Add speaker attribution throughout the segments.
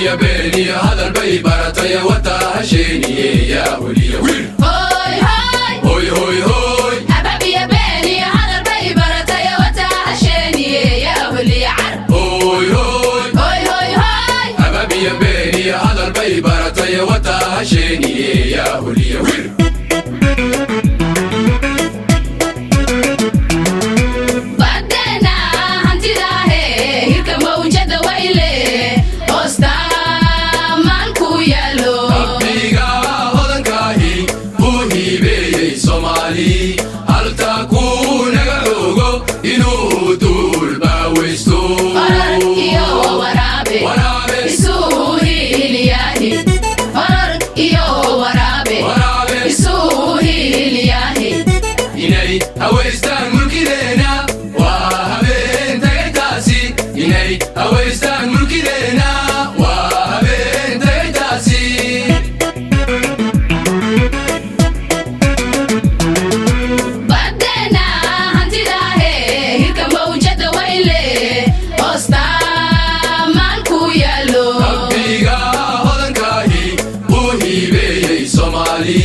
Speaker 1: Hababiya beeniyo hadal bay baratay, wataa hasheeniye yaa holiya wir.
Speaker 2: Hoy hoy.
Speaker 1: Hoy hoy hoy.
Speaker 2: Hababiya beeniyo hadal bay baratay, wataa hasheeniye yaa holiya car.
Speaker 1: Hoy hoy.
Speaker 2: Hoy hoy hoy.
Speaker 1: Hababiya beeniyo hadal bay baratay, wataa hasheeniye yaa holiya wir.
Speaker 2: Badeena hantidaahe hirka mawjada wayle hoostaamaan ku yaalo.
Speaker 1: Rabbiga hodankaahi uu hiibeeyey Soomaali halta kuu naga xoogo inuu duul baaweysto.
Speaker 2: Horar iyo waraabe.
Speaker 1: Waraabe.
Speaker 2: Isuu hiiliyaahi, horar iyo waraabe.
Speaker 1: Waraabe.
Speaker 2: Isuu hiiliyaahi.
Speaker 1: Inay hawaystaan mulkideena waa habeen tagaytaasi, inay hawaystaan mulkideena waa habeen tagaytaasi.
Speaker 2: Badeena hantidaahe hirka mawjada wayle hoostaamaan ku yaalo.
Speaker 1: Rabbiga hodankaahi uu hiibeeyey Soomaali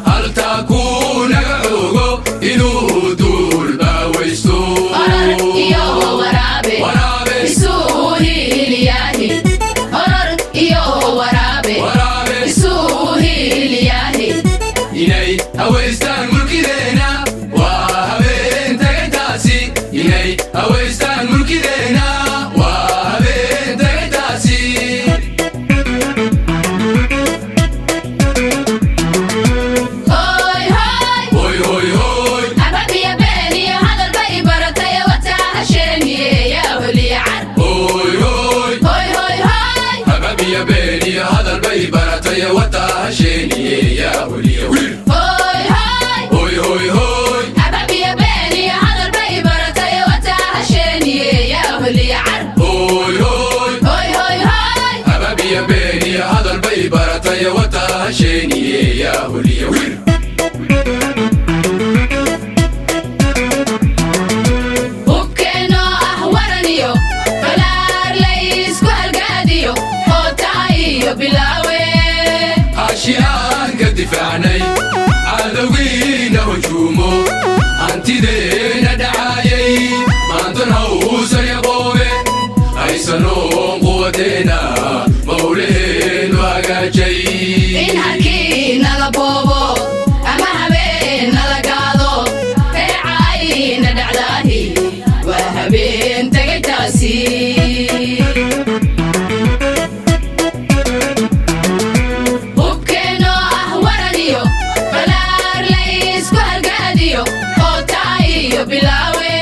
Speaker 1: halta kuu naga xoogo inuu duul baaweysto.
Speaker 2: Horar iyo waraabe.
Speaker 1: Waraabe.
Speaker 2: Isuu hiiliyaahi, horar iyo waraabe.
Speaker 1: Waraabe.
Speaker 2: Isuu hiiliyaahi.
Speaker 1: Inay hawaystaan mulkideena waa habeen tagaytaasi, inay hawaystaan mulkideena waa habeen tagaytaasi.
Speaker 2: Hoy hoy.
Speaker 1: Hoy hoy hoy.
Speaker 2: Hababiya beeniyo hadal bay baratay, wataa hasheeniye yaa holiya car.
Speaker 1: Hoy hoy.
Speaker 2: Hoy hoy hoy.
Speaker 1: Hababiya beeniyo hadal bay baratay, wataa hasheeniye yaa holiya wir.
Speaker 2: Hoy hoy.
Speaker 1: Hoy hoy hoy.
Speaker 2: Hababiya beeniyo hadal bay baratay, wataa hasheeniye yaa holiya car.
Speaker 1: Hoy hoy.
Speaker 2: Hoy hoy hoy.
Speaker 1: Hababiya beeniyo hadal bay baratay, wataa hasheeniye yaa holiya wir.
Speaker 2: Hubkeenoo ah waraniyo falaar laysku halgaadiyo hootaa iyo bilaawe.
Speaker 1: Hashi aan ka difaacnay cadowgiina hujuumo hantideena dhacaayay, maantan hawsan yaqoobe haysanoon quwateena mawlaheenu hagaajay.
Speaker 2: In harkii nala boobo ama habeen nala gaado beeca ayna dhacdaahi waa habeen tagay taasi. Hubkeenoo ah waraniyo falaar laysku halgaadiyo hootaa iyo bilaawe.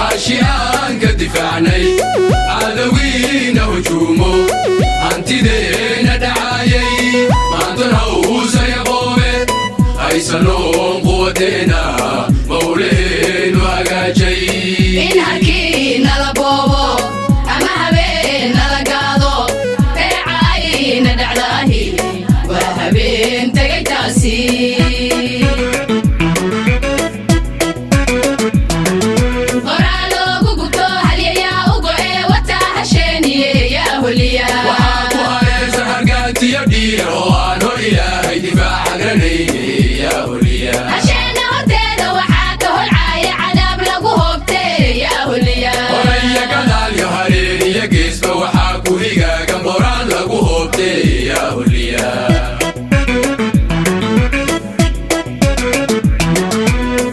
Speaker 1: Hashi aan ka difaacnay cadowgiina hujuumo hantideena dhacaayay, maantan hawsan yaqoobe haysanoon quwateena mawlaheenu hagaajay.
Speaker 2: In harkii nala boobo ama habeen nala gaado beeca ayna dhacdaahi waa habeen tagay taasi. Horaa loogu gubto halyayaa u go'e wataa hasheeniye yaa holiya.
Speaker 1: Waxaa ku hareersan hargaantiyo dhiira oo aan hor Ilaahay difaaca garanayne yaa holiya.
Speaker 2: Hasheena horteeda waxaa ka holcaaya cadaab lagu hoobte yaa holiya.
Speaker 1: Horaya gadaal yo hareeriyo geesba waxaa ku higaagan qoraan lagu hoobte yaa holiya.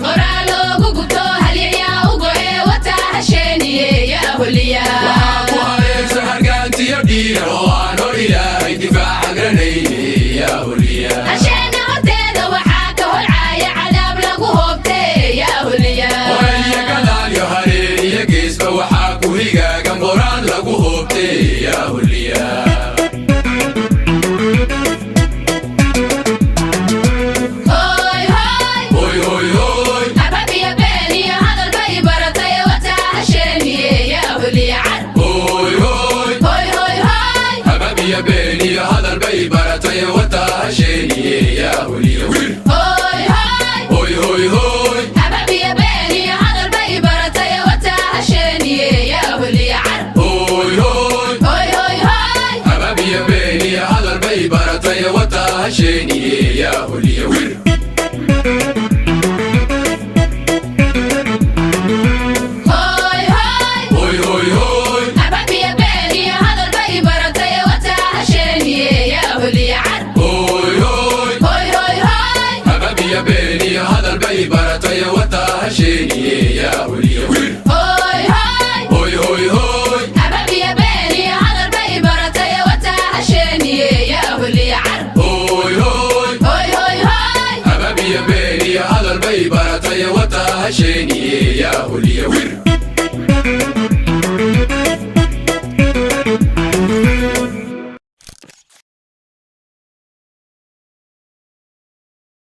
Speaker 2: Horaa loogu gubto halyayaa u go'e wataa hasheeniye yaa holiya.
Speaker 1: Waxaa ku hareersan hargaantiyo dhiira oo aan hor Ilaahay difaaca garanayne yaa holiya.
Speaker 2: Hasheena horteeda waxaa ka holcaaya cadaab lagu hoobte yaa holiya.
Speaker 1: Horaya gadaal yo hareeriyo geesba waxaa ku higaagan qoraan lagu hoobte yaa holiya.
Speaker 2: Hoy hoy.
Speaker 1: Hoy hoy hoy.
Speaker 2: Hababiya beeniyo hadal bay baratay, wataa hasheeniye yaa holiya car.
Speaker 1: Hoy hoy.
Speaker 2: Hoy hoy hoy.
Speaker 1: Hababiya beeniyo hadal bay baratay, wataa hasheeniye yaa holiya wir.
Speaker 2: Hoy hoy.
Speaker 1: Hoy hoy hoy.
Speaker 2: Hababiya beeniyo hadal bay baratay, wataa hasheeniye yaa holiya car.
Speaker 1: Hoy hoy.
Speaker 2: Hoy hoy hoy.
Speaker 1: hasheeniye yaa holiya wir.
Speaker 2: Hoy hoy.
Speaker 1: Hoy hoy hoy.
Speaker 2: Hababiya been iyo hadal bay baratay, wataa hasheeniye yaa holiya car.
Speaker 1: Hoy hoy.
Speaker 2: Hoy hoy hoy.
Speaker 1: Hababiya been iyo hadal bay baratay, wataa hasheeniye yaa holiya wir.
Speaker 2: Hoy hoy.
Speaker 1: Hoy hoy hoy.
Speaker 2: Hababiya been iyo hadal bay baratay, wataa hasheeniye yaa holiya car.
Speaker 1: Hoy hoy.
Speaker 2: Hoy hoy hoy.
Speaker 1: Hababiya been iyo hadal bay baratay, wataa hasheeniye yaa holiya wir.